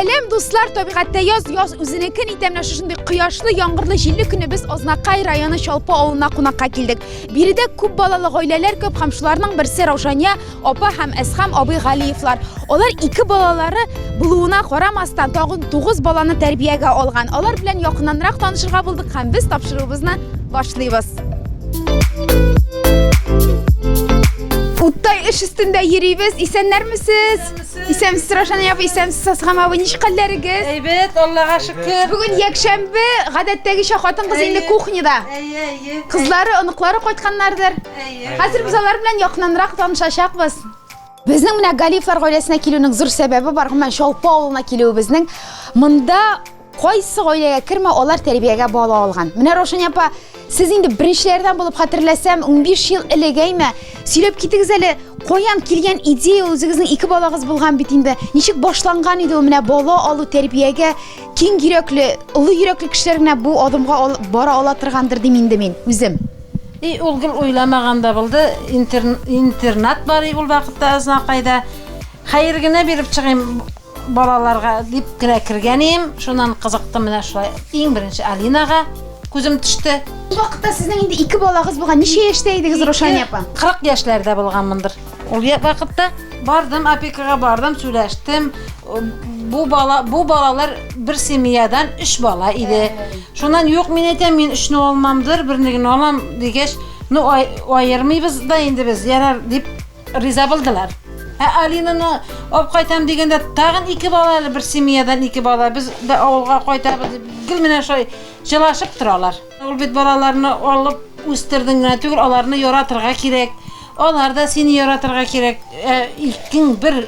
Сәлам, дуслар! Табигатьтә яз, яз үзенекен итә. Менә шушындый кояшлы, яңгырлы, җилле көне без Азнакай районы Чалпы авылына кунакка килдек. Биредә күп балалы гаиләләр күп һәм шуларның берсе Раушания апа һәм Әсхам абый Галиевлар. Алар ике балалары булуына карамастан, тагын 9 баланы тәрбиягә алган. Алар белән якыннанрак танышырга булдык һәм без тапшыруыбызны башлыйбыз. Уттай эш өстендә йөрибез. Исәннәрмесез? Исәнмесез, Рошания апа, исәнмесез, Асхам абый, ничек хәлләрегез? Әйбәт, Аллага шөкер. Бүген якшәмбе, гадәттәгечә хатын-кыз инде кухняда. Әйе, әйе. Кызлары, оныклары кайтканнардыр. Әйе. Хәзер без алар белән якыннанрак танышачакбыз. Безнең менә Галиевлар гаиләсенә килүнең зур сәбәбе бар, гомумән Чалпы авылына килүебезнең. Монда кайсы гаиләгә кермә, алар тәрбиягә бала алган. Менә Рошания апа, сез инде беренчеләрдән булып хәтерләсәм, 15 ел элек әйме, сөйләп китегез әле, каян килгән идея ул, үзегезнең ике балагыз булган бит инде. Ничек башланган иде ул менә бала алу тәрбиягә киң йөрәкле, олы йөрәкле кешеләр генә бу адымга ал, бара ала торгандыр дим инде мин үзем. И ул гел уйламаган да булды. Интер, интернат бар ул вакытта Азнакайда. Хәер генә биреп чыгыйм балаларга дип кенә кергән идем. Шуннан кызыктым менә шулай. Иң беренче Алинага күзем төште. Ул вакытта сезнең инде ике балагыз булган. Ничә яшьтә идегез, Рошания апа? 40 яшьләрдә булганмындыр. Ул вакытта бардым, опекага бардым, сөйләштем. Бу бала, бу балалар бер семьядан өч бала иде. Шуннан юк, мин әйтәм, мин өчне алмамдыр, берне генә алам дигәч, ну аермыйбыз да инде без, ярар дип Риза булдылар. Ә Алинаны алып кайтам дигәндә тагын ике бала әле бер семьядан ике бала. Без дә авылга кайтабыз дип гел менә шулай җылашып торалар. Ул бит балаларны алып үстердең генә түгел, аларны яратырга кирәк. Алар да сине яратырга кирәк. Ә икең бер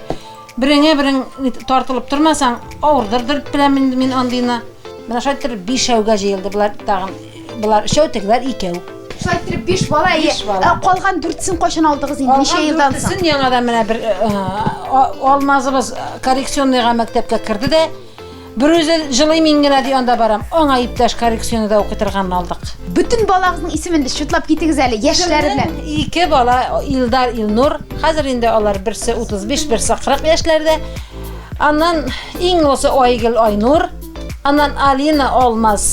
береңә берең тартылып тормасаң, авырдыр дип беләм инде мин андыйны. Менә шулай иттереп бишәүгә җыелды болар тагын. Болар өчәү, тегеләр икәү. Шулай иттереп биш бала, Биш бала. Ә калган дүртесен кайчан алдыгыз инде? Ничә елдан соң? Дүртесен яңадан менә бер э, Алмазыбыз коррекционныйга мәктәпкә керде дә, бер үзе җылый мин генә ди анда барам. Аңа иптәш коррекционныйда укый торганны алдык. Бөтен балагызның исемен дә чутлап китегез әле, яшьләре белән. Ике бала Илдар, Илнур. Хәзер инде алар берсе 35, берсе 40 яшьләрдә. Аннан иң олысы Айгөл Айнур. Аннан Алина Алмаз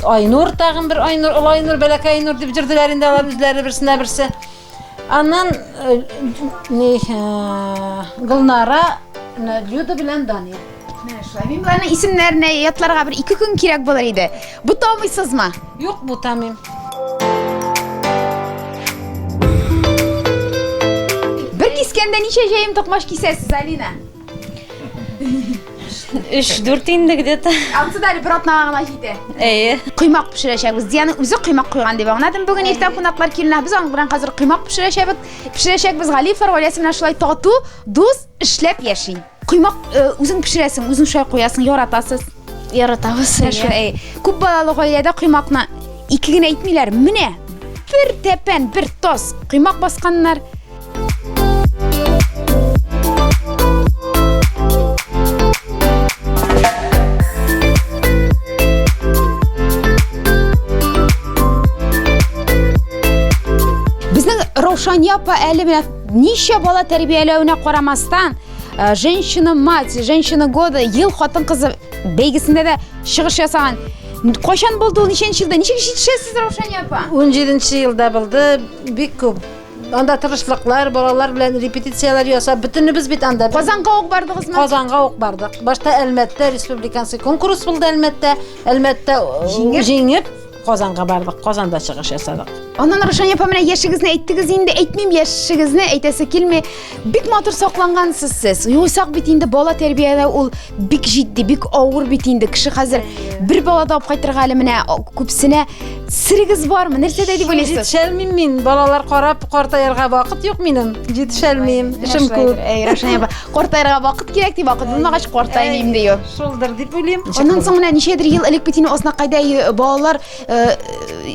Айнур тагын бер Айнур, олы Айнур, бәләкәй Айнур дип йөрделәр инде алар үзләре берсенә берсе. Аннан э, ни, э, Гөлнара, Люда белән Данил. Менә шулай. Мин боларның исемнәренә ятларга бер ике көн кирәк булыр иде. Бутамыйсызмы? Юк, бутамыйм. Бер кискәндә ничә җәем токмач кисәсез, Алина? Өч, дүрт инде где-то. Ансы да әле бер атнага гына җитә. Әйе. Коймак пешерәчәкбез. Диана үзе коймак куйган дип аңладым. Бүген иртән кунаклар килә. Без аның белән хәзер коймак пешерәчәкбез. Пешерәчәкбез. Галиевлар гаиләсе менә шулай тату, дус, эшләп яши. Коймак э, үзең пешерәсең, үзең шулай куясың, яратасыз. Яратабыз. Менә шулай. Күп балалы гаиләдә коймакны ике генә итмиләр. Менә бер тәпән, бер таз коймак басканнар. Безнең Раушания апа әле менә ничә бала тәрбияләвенә карамастан, э, женщина мать, женщина года, ел хатын кызы бәйгесендә дә чыгыш ясаган. Кайчан булды ул, ничәнче елда? Ничек җитешәсез, Раушания апа? 17 елда булды, бик күп. Анда тырышлыклар, балалар белән репетицияләр ясап, бөтенебез бит анда. Казанга ук бардыгызмы? Казанга ук бардык. Башта Әлмәттә республиканский конкурс булды Әлмәттә. Әлмәттә э, җиңеп Казанга бардык. Казанда чыгыш ясадык. Аннан Рушания апа менә яшегезне әйттегез инде, әйтмим яшегезне, әйтәсе килми. Бик матур саклангансыз сез. Югыйсә бит инде бала тәрбияләү ул бик җитди, бик авыр бит инде. Кеше хәзер бер бала да алып кайтырга әле менә күпсенә серегез бармы? Нәрсәдә дип уйлыйсыз? Җитешәлмим мин. Балалар карап картаерга вакыт юк минем. Җитешәлмим. Эшем күп. Әй, Рушания апа, картаерга вакыт кирәк ди, вакыт булмагач картаймыйм ди. Шулдыр дип уйлыйм. Аннан соң менә ничәдер ел элек бит инде Азнакайда э, балалар э,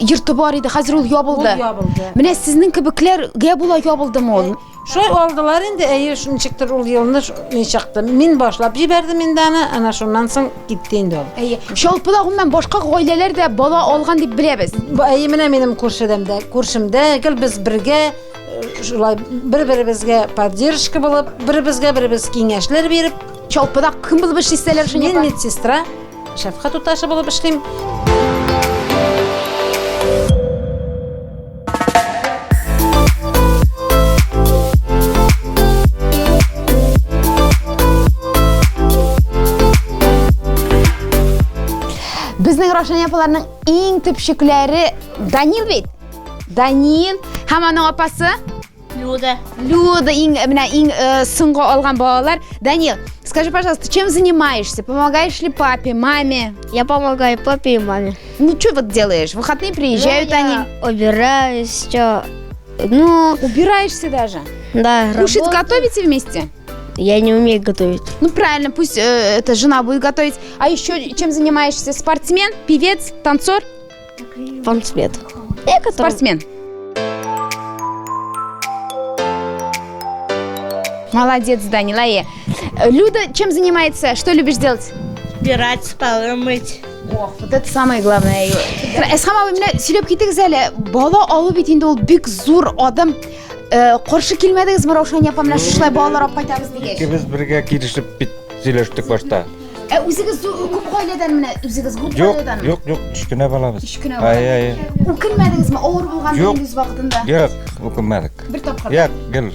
йорты бар иде, хәзер ул ябылды. Ул ябылды. Менә сезнең кебекләргә була ябылдымы ул? Шулай алдылар инде, әйе, ничектер ул елны ни чыкты. Мин башлап җибәрдем инде аны, ана шуннан соң китте инде ул. Әйе. Чалпыда гомумән башка гаиләләр дә бала алган дип беләбез. Әйе, менә минем күршедәм дә, күршемдә гел без бергә э, шулай бер-беребезгә поддержка булып, беребезгә беребез киңәшләр биреп. Чалпыда кем булып эшлисез әле, Рушания Мин медсестра, шәфкать туташы булып эшлим. Безнең Равшания апаларның иң төпчекләре Данил бит. Данил һәм аның апасы Люда. Люда, иң, менә иң э, соңгы алган балалар. Данил, скажи, пожалуйста, чем занимаешься? Помогаешь ли папе, маме? Я помогаю папе и маме. Ну, что вот делаешь? В выходные приезжают Ну, они. я Убираюсь, что... Ну, Убираешься даже. да, Кушать работаю. готовите вместе? Я не умею готовить. Ну, правильно, пусть э, эта жена будет готовить. А еще чем занимаешься? Спортсмен, певец, танцор? Спортсмен. Я который... Спортсмен. Молодец, Данила. Э, Люда чем занимается? Что любишь делать? Убирать, полы мыть. Ох, вот это самое главное. Әсхам абый, менә сөйләп китегез әле. Бала алу бит инде ул бик зур адым. Э, Каршы килмәдегезме, Раушания апа, менә шушылай балалар алып кайтабыз дигәч? Икебез бергә килешеп бит сөйләштек башта. Ә үзегез күп гаиләдән менә, үзегез күп Юк, гаиләдән? юк, юк, кечкенә балабыз. Кечкенә бала. Ай, ай. Үкенмәдегезме авыр булган Юк. үз вакытында? Юк, үкенмәдек. Бер тапкыр. Юк, гел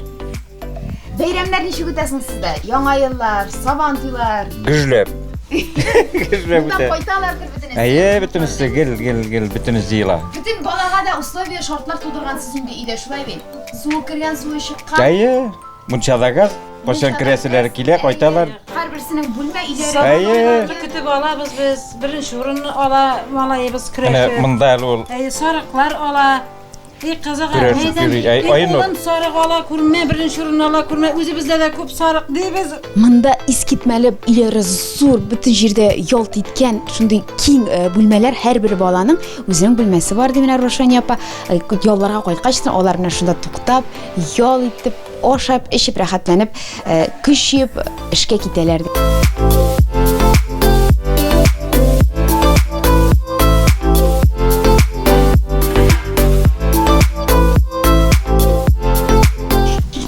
Бәйрәмнәр ничек үтә соң сездә? Яңа еллар, Сабан туйлар. гөжләп. Гөжләп Моннан үтә. кайталардыр бөтенесе. Әйе, бөтенесе гел, гел, гел бөтенесе җыела. Бөтен балага да условия, шартлар тудыргансыз инде өйдә, шулай бит? Суы кергән, суы чыккан. Әйе, мунчада газ, кайчан керәселәре килә, кайталар. Һәрберсенең бүлмә өйләре. Әйе. Көтеп алабыз без, беренче урынны ала малаебыз Менә көрәшеп. монда әле ул Әйе, сарыклар ала. И кызык, Көрәшеп әйдән, йөри. Әй, и Айнур. улым сарык ала күрмә, беренче урынны ала күрмә, үзебездә дә күп сарык дибез. Монда искитмәле өйләре зур, бөтен җирдә ялт иткән шундый киң э, бүлмәләр, һәрбер баланың үзенең бүлмәсе бар ди менә Рошания апа. Э, Ялларга кайткач та алар менә шунда туктап, ял итеп, ашап, эчеп, рәхәтләнеп, э, көч җыеп эшкә китәләр.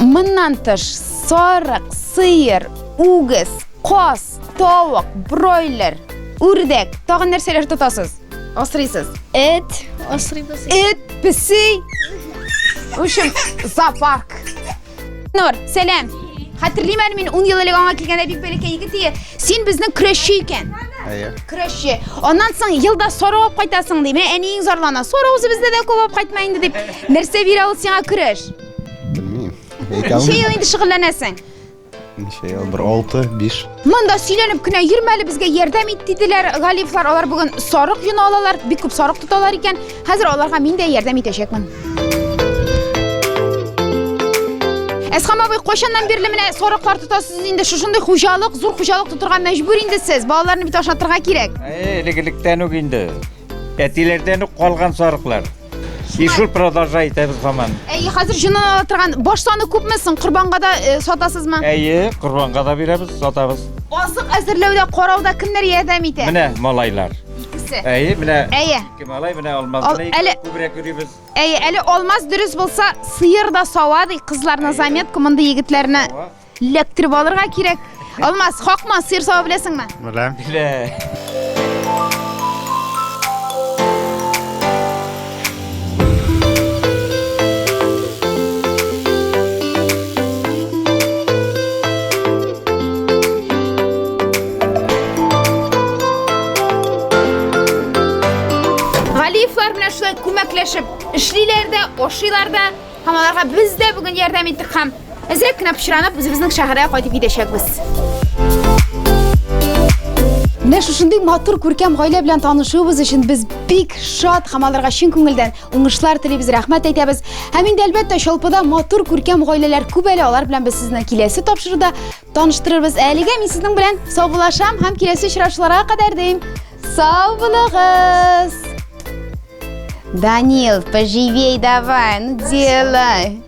Моннан тыш сарык, сыер, үгез, каз, тавык, бройлер, үрдәк, тагын нәрсәләр тотасыз? Асрыйсыз. Эт. Асрыйбыз. Эт, песи. В общем, зоопарк. Нур, сәлам. Хәтерлим әле мин 10 ел элек аңа килгәндә бик бәләкәй егет ие. Син безнең көрәшче икән. Әйе. Көрәшче. Аннан соң елда сорау алып кайтасың ди. Менә әниең зарлана. Сорау үзебездә дә күп алып кайтма инде дип. Нәрсә бирә ул сиңа көрәш? Белмим. Әйтә Ничә алмыйм. ел инде шөгыльләнәсең? Ничә ел? Бер 6, 5. Монда сөйләнеп кенә йөрмә әле, безгә ярдәм ит диделәр Галиевлар. Алар бүген сарык йоны алалар, бик күп сарык тоталар икән. Хәзер аларга мин дә ярдәм итәчәкмен. Әсхам абый, кайчаннан бирле менә сарыклар тотасыз инде? Шушындый хуҗалык, зур хуҗалык тотырга мәҗбүр инде сез. Балаларны бит ашатырга кирәк. Әйе, элек-электән үк инде. Әтиләрдән үк калган сарыклар. И шул продолжай итәбез һаман. Әйе, хәзер җонын ала торган баш саны күпме соң? Корбанга да э, сатасызмы? Әйе, корбанга да бирәбез, сатабыз. Азык әзерләүдә, карауда кемнәр ярдәм итә? Менә малайлар. Икесе. Әйе, менә Әйе. ике малай, менә Алмаз Ал- белән әле- күбрәк йөрибез. Әйе, әле Алмаз дөрес булса, сыер да сава ди, кызларны заметка мондый егетләрне Сава. ләктереп алырга кирәк. Алмаз, хакмы, сыер сава беләсеңме? Беләм. Белә. Галиевлар менә шулай күмәкләшеп эшлиләр дә, ашыйлар да, һәм аларга без дә бүген ярдәм иттек һәм әзрәк кенә пычранып үзебезнең шәһәргә кайтып китәчәкбез. Менә шушындый матур күркәм гаилә белән танышуыбыз өчен без бик шат һәм аларга чын күңелдән уңышлар телибез, рәхмәт әйтәбез. Һәм инде әлбәттә Чалпыда матур күркәм гаиләләр күп әле, алар белән без сезне киләсе тапшыруда таныштырырбыз. Әлегә мин сезнең белән саубуллашам һәм киләсе очрашуларга кадәр дим. Сау булыгыз! Данил, поживей давай, ну делай.